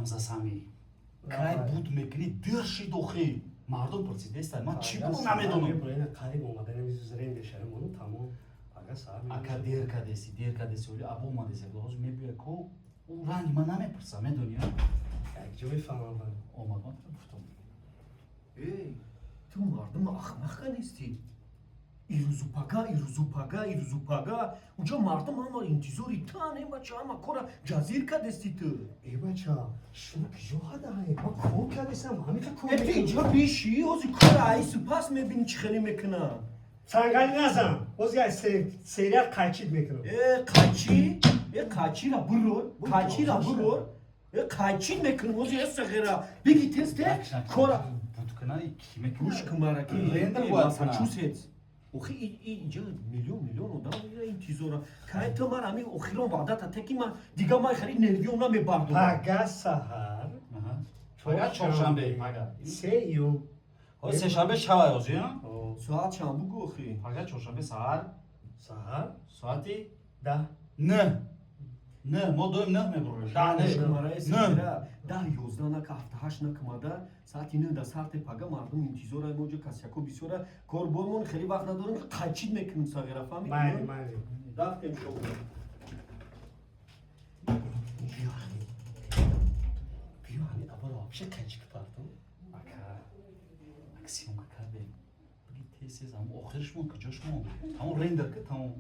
Сам за сами. Кай буд мекунӣ, дер шид охи. Мардум пурсидеста, ман чӣ буд, намедонам. Қариб омаданам, рендер шавем, тамом, пага саҳар. Ака, дер кадеси, дер кадеси, оли або омадеси, ҳозир мебиёя ко, ӯ ранги ман намепурса, медонӣ? Якҷо мефаҳмам. Омад, ман гуфтам. Эй, ту мардума ахмақ кадисти. Ирӯзу пага, ирӯзу пага, ирӯзу пага, унҷо мардум ҳама интизори тан. Э, бача, ҳама кора ҷазир кадести ту. Э, бача, шумо киҷо ҳадаҳе? Ман кор кардесам, ҳамиқа кор. Э, ту инҷо биши, ҳозир кора айсу пас мебини, чӣ хеле мекунам. Сангалӣ назан, боз як сериал қайчид мекунам. Э, қайчи, э, қайчира бурор, қайчира бурор, э, қайчид мекунам ҳозир. Э, сағира, биги, тез тез кора. Буд куна, ки мекунад? Гӯш кун мара, ки Рендер бояд кунад. Массачусетс охи, инҷа миллион миллион одам интизора. Кай ту мара ҳамин охирон ваъдата теки, ман дига ман хеле нервиём намебардорам. Пага саҳар. Пага чоршанбе, пага. 3 июн. Ҳозир сешанбе шавай ҳозир, а? Соат чанд, бугӯ охи. Пага чоршанбе саҳар. Саҳар. Соати 10. 9, 9, мо доим 9 мебурем, 10 Гӯш не. кун мара, 9. сира 10, 11 нака, ҳафта ҳашт накумада, соати 9 да сарте. Пага мардум интизора, моҷо касяко бисёра, кор бормон, хеле вақт надорем, қайчид мекунем, сағира. Майли. Фаҳмидӣ? Майли. Рафтем, шоу. Биё ҳамин, биё ҳамин аборо вообще қайчик партом. Ака, ака, съёмка кардем, биги, тез тез, ҳамон охиришмон куҷошмон, ҳамон рендер ки тамом.